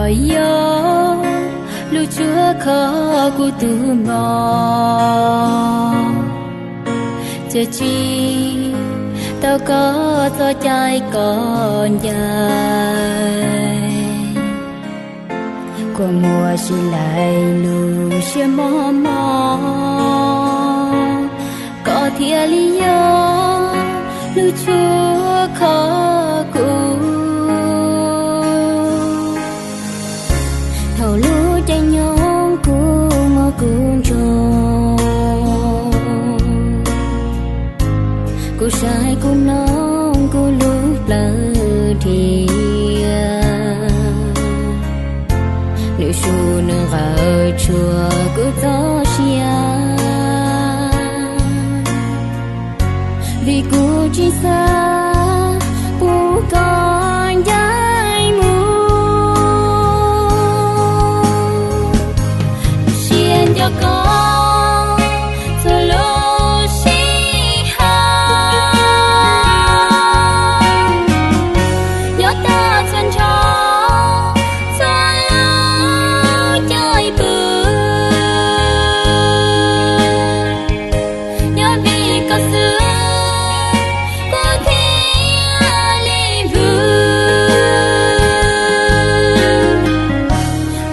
Yog lub tshuab kho kuv tus mlom, ces tsis tau koj txoj cai kom ncaim. Kua muag sib laim lub siab mob mob, koj thiaj li yog lub tshuab kho kuv. Thaum lub caij nyoog kuv mob kuv ntsoo, kuv saib kuv mloog kuv lub plawv dhia, nws su nws nqawm tshuav kuv txoj sia. Vim kuv tsis xav pub koj ncaim mus, siab nco koj txhua lub sij hawm. Nyob tag txhua nrho txhua lub caij pw, nyob vim koj xwb kuv thiaj li vwm.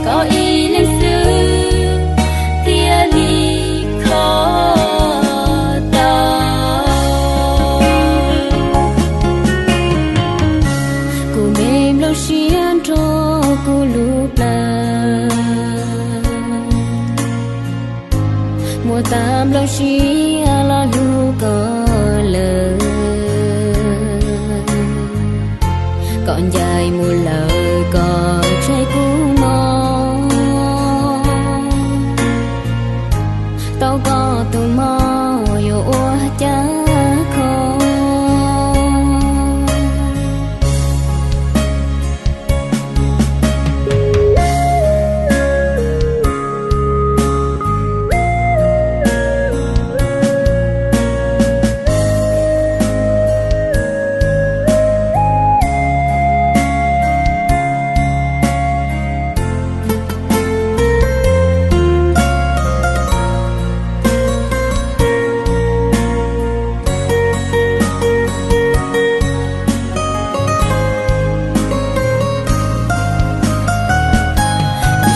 Koj ib leeg xwb thiaj li kho tau. Kuv me nplooj siab nrog kuv lub plawv, muaj tag nplooj siab los hlub koj lawm. Koj ncaim mus lawm koj tshaib kuv no, tau koj tus mob yuav ua cas kho.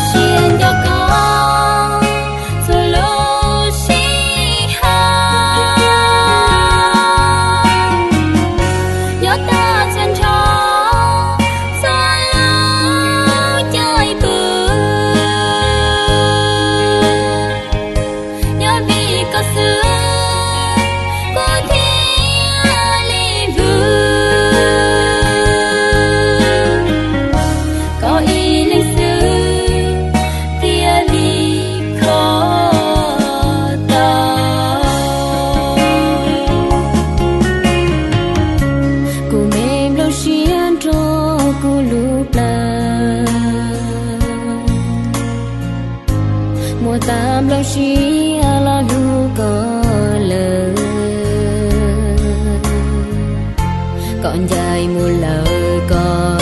Siab nco koj txhua lub sij hawm, nyob tag txhua nrho txhua lub caij pw, nyob vim koj xwb kuv thiaj li vwm. Koj ib leeg xwb thiaj li kho tau. Kuv me nplooj siab nrog kuv lub plawv, muaj tag nplooj siab los hlub koj lawm. Koj ncaim mus lawm koj